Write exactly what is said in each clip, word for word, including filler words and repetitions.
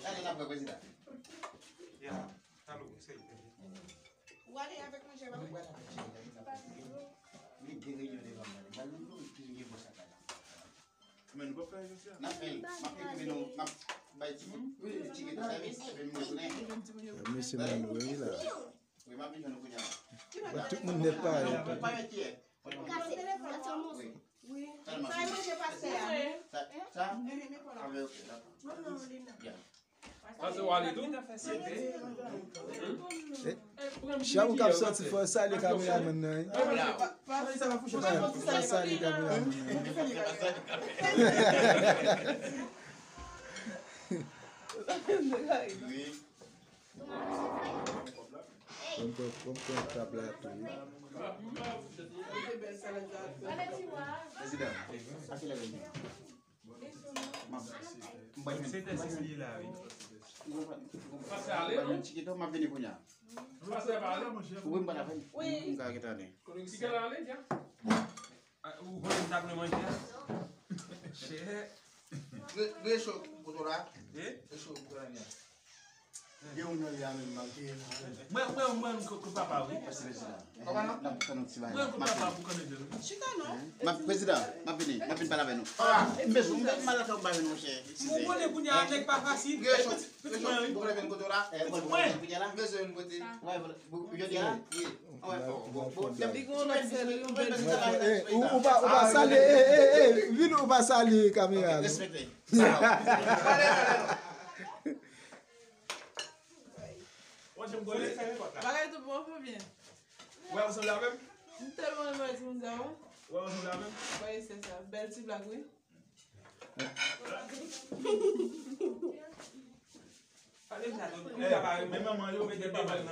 Gade n ap wè prezidan. Ya, alo, se li. Ou ale avèk manje, pa vre? Li gen reyinyon devan mwen. Ba nou nou pil gen bon sa kay la. Men nou pa fè jodi a. N ap fè l. M ap ekipe nou. M ap bay ti kout, ti kout sèvis, epi m retounen. Mesye Manno, wi la. Wi, m ap vin jwenn nou kounye a. Tout moun nèt parèy. Wi. Sa e manje pastè a. Sa, sa? Enhen, men kola. Ah, ben, ok, dakò. Ya. Pastè w ale tou? Eh, chan ou k ap sòti, fò w salye kameramann nan, wi. Fò w salye kameramann nan, wi. Wi. Bon, bon, bon, bon, tab la tou, wi. Prezidan, a kilè w vini? Se tè sis li ye la, wi. Pastè ale, non? Chiquito, m ap vini kounye a. Pastè pa ale? Wi, m pral avè l. Wi. M ka gentan ale. Chiquito ale, dja. Ah, ou konnen m t ap nan manje a? Chè. Re-, recho, koto la. Eh? Recho, koto la, nya. Gen yon nan li a menm, manke. Mwen, mwen, mwen, ko, ko papa, wi. Papa, non? N ap tann yon ti bagay. Mwen, ko papa, pou konnen de. Chita, non? M ap, prezidan, m ap vini, m ap vin pale avè nou. Ah. Mezanmi, m malad ak bagay nou, chè. Ou konnen kounye a, nèg pa fasil. Recho, recho, pou konnen vin koto la. Pitit mwen. Kounye a la. Bezwen yon kote. Wi, vre. Jodi a? Wi. Wi, bon, bon, bon. Li gon lòt sèl, yon bèl. Eh, ou, ou pa, ou pa salye, eh, eh, eh, vin ou pa salye kamera, non. Respekte. Bagay tout bon, fè byen. Ou wè ansanm la menm? M tèlman renmen timoun sa yo. Ou wè ansanm la menm? Wi, se sa. Bèl ti blag, wi. Pale m sa, tout moun ka pale, men manman yo, men papa yo.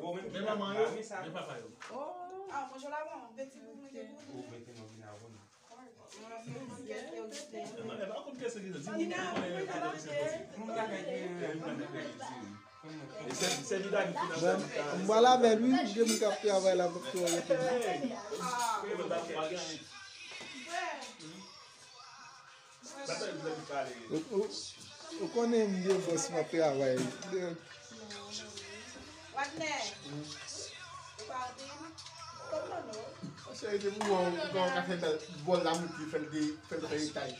Bon, men manman yo, men papa yo. Oh. Ah, mwen, je la manman, petit pou mwen, de pou. Ou mete nan vin avon. Non, e pa konn kèsyon ki di, moun konnen. Moun ka fè. Bon, m pral avè l, wi, gen moun k ap travay la, m ap fè w rete. Ou, ou, ou konnen m gen bòs m ap travay. Wadnè. Ou pa anpil? Kòm non, non. Cheri, depi w wè w ka fè bòl la moute, fè l de, fè l fè etay.